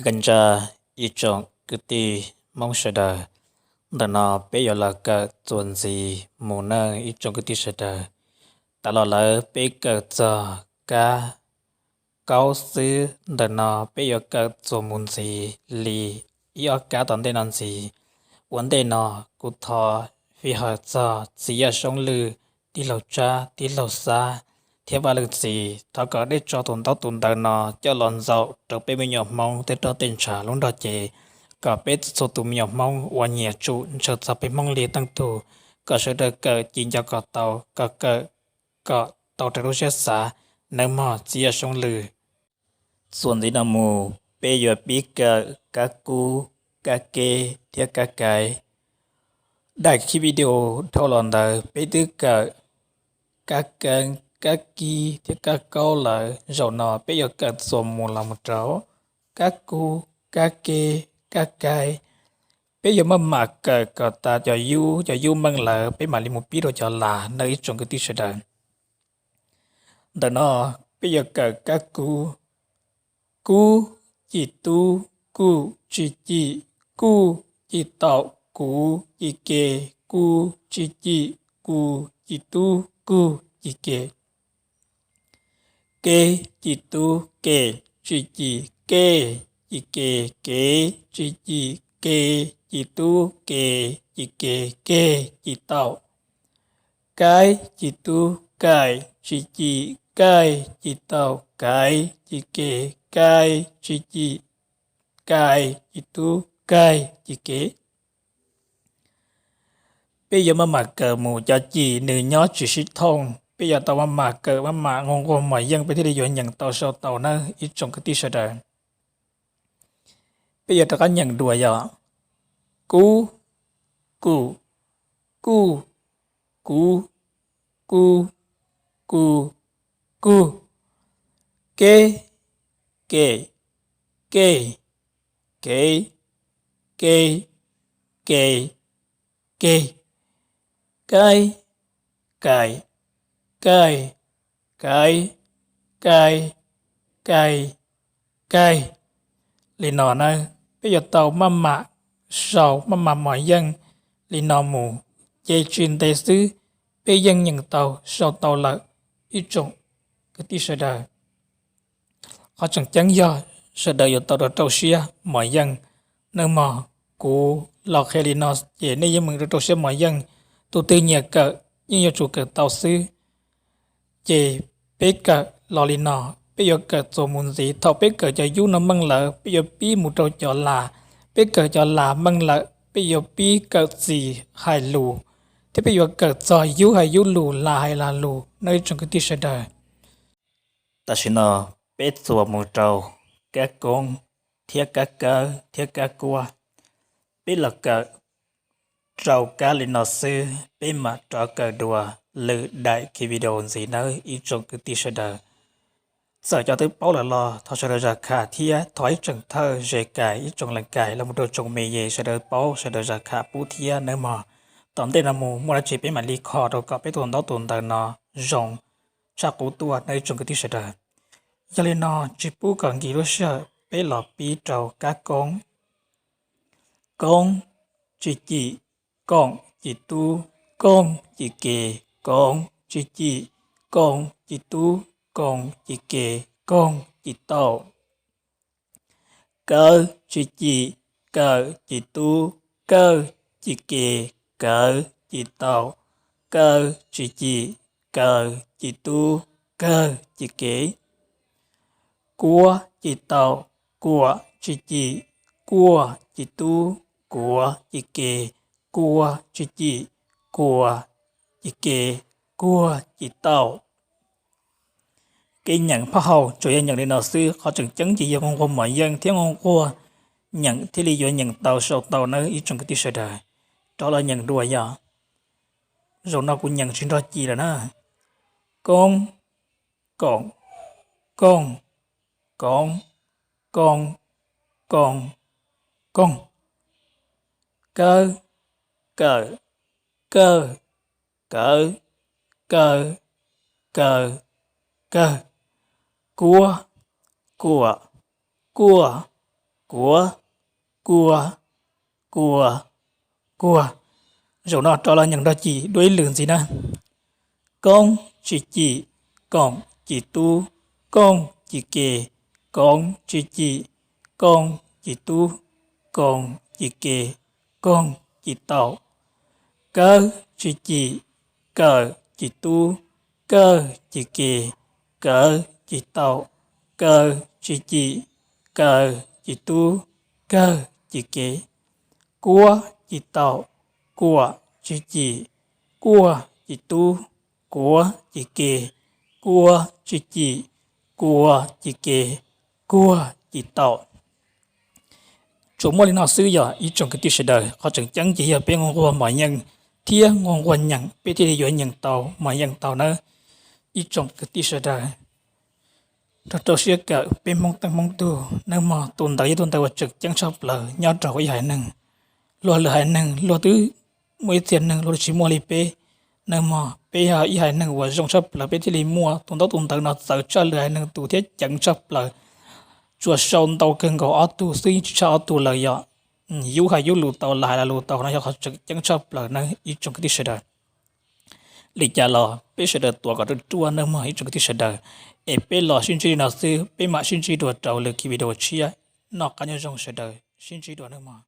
Kev ntsa ib tsoom kwv tij Hmoob sawv daws, ntawm no peb yuav los kawm txuas ntxiv mus nawb ib tsoom kwv tij sawv daws. Tas los lawm peb kawm txog kab kaub xwb, ntawm no peb yuav kawm txuas mus ntxiv li ib ob kab tom ntej no ntxiv. Ua ntej no kuv thov fij hawm txog txiv yawg Soob Lwj, tij laug Tsab, tij laug Xab thiab Vaj Leej Txiv, thov kom dej tso tus ntaub tus ntawv no coj los ntxaum rau peb me nyuam Hmoob tej roj tej ntshav lub nrog cev, kom peb txhua tus me nyuam Hmoob uas nyiam tsum ntshaw txog peb Hmoob li teej tug, kom sawv daws kawm ci nco kom tau, kom kawm kom tau raws lub siab xav nawb mog txiv yawg Soob Lwj. Txuas ntxiv no mus peb yuav pib kawm kab kub, kab keb thiab kab kaiv. Daim video dhau los ntawd peb twb kawm kab keeb, kab kib thiab kab kaub lawm, zaum no peb yuav kawm txuas mus los mus rau kab kub, kab keb, kab kaiv. Peb yuav maj mam kawm kom tas cov yub, cov yub meej lawm peb mam li mus pib rau cov las nawb ib tsoom kwv tij sawv daws. Ntawm no peb yuav kawm kab kub. Kub, ci tub, kuj, ci ci, kuj, ci taum, kuv, ci ke, ku, ci ci, ku, ci tub, kug, ci ke. Keb, ci tub, ke, ci ci, kej, ci ke, kev, ci ci, ke, ci tub, ke, ci ke, keg, ci taum. Kaib, ci tub, kaim, ci ci, kaij, ci taum, kaiv, ci ke, kaij, ci ci, kaij, ci tub, kaij, ci kev. Peb yuav maj mam kawm mus, cov cim nws nyob tsis sib thooj, peb yuav tau maj mam kawm maj mam nquag nquag mos yeej peb thiaj li yuav nyeem tau sau tau nawb ib tsoom kwv tij sawv daws. Peb yuav rov qab nyeem dua yog kub, kum, kuj, kuv, ku, ku, kug, keb, kem, kej, kev, ke, ke, ke, kaib, kaim, kaij, kaiv, kaib, kaij, kaij. Li no na, peb yuav tau maj mam sau maj mam mos yeej li no mus, ces tsis ntev xwb peb yeej nyeem tau sau tau lawm ib tsoom kwv tij sawv daws. Qhov tseem ceeb yog sawv daws yuav tau rau rau siab mos yeej nawb mog. Kuv los qhia li no ces nej yeej meem rau rau siab mos yeej. Tus twg nyiam kawm yeej yuav tsum kawm tau xwb. Ces peb kawm los li no, peb yuav kawm txuas mus ntxiv. Thaum peb kawm cov yub no meej lawm peb yuav pib mus rau cov las. Peb kawm cov las meej lawm peb yuav pib kawm txis hais lus, thiab peb yuav kawm txog yub hais yub, lus las hais las lus nawb ib tsoom kwv tij sawv daws. Tam sim no peb txuas mus rau kab koob thiab kab kawb thiab kab kuab. Peb los kawm rau kab li no xwb, peb mam rov kawm dua lwm daim video ntxiv nawb ib tsoom kwv tij sawv daws. Txawm cov twb paub lawm los thov sawv daws zam kham thiab thov ib tsoom thawj ze kais ib tsoom leej kais los mus rau tsoom me yes sawv daws paub sawv daws zam kham pub thiab nawb mog. Tom ntej no mus muaj dab tsi peb mam li kho rau kom peb tus ntaub tus ntawv no zoo tshaj qub tuaj nawb ib tsoom kwv tij sawv daws. Yog li no tsis pub kom nkim lub sij hawm peb los pib rau kab koob. Koob, ci cim, koom, ci tub, koog, ci ke, koov, ci cim, koog, ci tub, koog, ci ke, koog, ci taum. Kawb, ci cim, kawm, ci tub, kawg, ci ke, kawv, ci taum. Kawb, ci cim, kawm, ci tub, kawg, ci ke. Kuab, ci taum, kuam, ci cim, kuaj, ci tub, kuav, ci ke, kuaj, ci cim, kuas, ci ke, kuag, ci taum. Kev nyeem phab hau tsuas yog nyeem li no xwb, qhov tseem ceeb ces yog nquag mos yeej thiab nquag nyeem thiaj li yuav nyeem tau sau tau nawb ib tsoom kwv tij sawv daws. Rov los nyeem dua yog, zaum no kuv nyeem tsis nrog ci lawm na. Koob, koom, koog, koov, koog, koog, koog. Kawb, kawm, kawg, kawv, kawg, kawg, kawg. Kuab, kuam, kuaj, kuav, kuas, kuas, kuas. Zaum no rov los nyeem nrog Cim dua ib lwm ntxiv na. Koob tsis Cim, koom Cim tub, kooj Cim ke, koov tsis Cim, kooj Cim tub, koom Cim ke, kooj Cim tau. Kawb tsis Cim, kawm Cim tub, kawj Cim ke, kawv Cim tau, kawg tsis Cim, kawg Cim tub, kawg Cim ke. Kuab Cim tau, kuam tsis Cim, kuaj Cim tub, kuav Cim ke, kuaj tsis Cim, kuaj Cim ke, kuaj Cim tau. Tsuas muaj li no xwb yog ib tsoom kwv tij sawv daws. Qhov tseem ceeb ces yog peb nquag nquag mos yeej thiab nquag nquag nyeem peb thiaj li yuav nyeem tau mos yeej tau nawb ib tsoom kwv tij sawv daws. Rau rau siab kawm peb Hmoob teej Hmoob tug nawb mog. Tus ntawd yog tus ntawd uas tseem ceeb tshaj plaws nyob rau ib haiv neeg. Luag lwm haiv neeg luag twb muaj ib txhia neeg luag tsis muaj li peb nawb mog. Peb yog ib haiv neeg uas zoo tshaj plaws peb thiaj li muaj tus ntaub tus ntawv no txawv tshaj lwm haiv neeg tus thiab ceev tshaj plaws. Tsuas sau ntau kawg nkaus ob tug xwb yeej tsis tshaj ob tug lawm yom. Yub hais yub lus tau, lam hais lam lus tau, no yog qhov tseem ceeb tshaj plaws nawb ib tsoom kwv tij sawv daws. Li cas los peb sawv daws tuav kom ruaj ruaj nawb mog ib tsoom kwv tij sawv daws. Es peb los sib ntsib li no xwb, peb mam sib ntsib dua rau lwm kiv video tshiab. Noj qab nyob zoo sawv daws, sib ntsib dua nawb mog.